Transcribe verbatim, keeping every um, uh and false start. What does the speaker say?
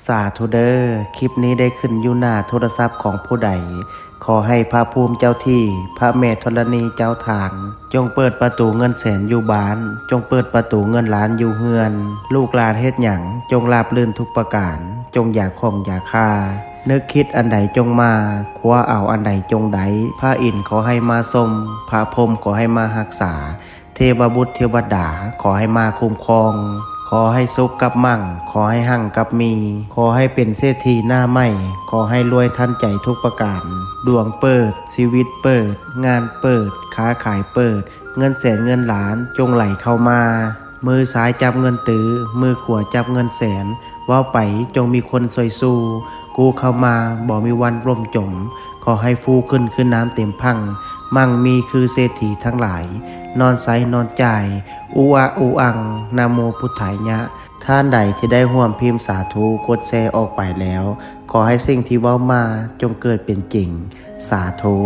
สาธุเด้อ คลิปนี้ได้ขึ้นอยู่หน้าโทรศัพท์ของผู้ใด ขอให้พระภูมิเจ้าที่ พระแม่ธรณีเจ้าทาน จงเปิดประตูเงินแสนอยู่บ้าน จงเปิดประตูเงินล้านอยู่เฮือน ลูกหลานเฮ็ดหยัง จงราบรื่นทุกประการ จงอย่าข้องอย่าคา นึกคิดอันใดจงมา คว้าเอาอันใดจงได้ พระอินทร์ขอให้มาชม พระพรหมขอให้มารักษา เทวบุตรเทวดาขอให้มาคุ้มครอง ขอให้สุขกับมั่ง ขอให้หั่งกับมี ขอให้เป็นเศรษฐีหน้าใหม่ ขอให้รวยทันใจทุกประการ ดวงเปิด ชีวิตเปิด งานเปิด ค้าขายเปิด เงินแสนเงินล้านจงไหลเข้ามา มือซ้ายจับเงินตื้อ มือขวาจับเงินแสน เว้าไปจงมีคนช่วยสู้ กู้เข้ามาบ่มีวันล่มจม ขอให้ฟูขึ้นคือน้ำเต็มพัง มั่งมีคือเศรษฐีทั้งหลาย นอนใสนอนจ่าย อุอะอุอัง นะโมพุทธายะ ท่านใดที่ได้ร่วมพิมพ์สาธุ กดแชร์ออกไปแล้ว ขอให้สิ่งที่เว้ามาจงเกิดเป็นจริง สาธุ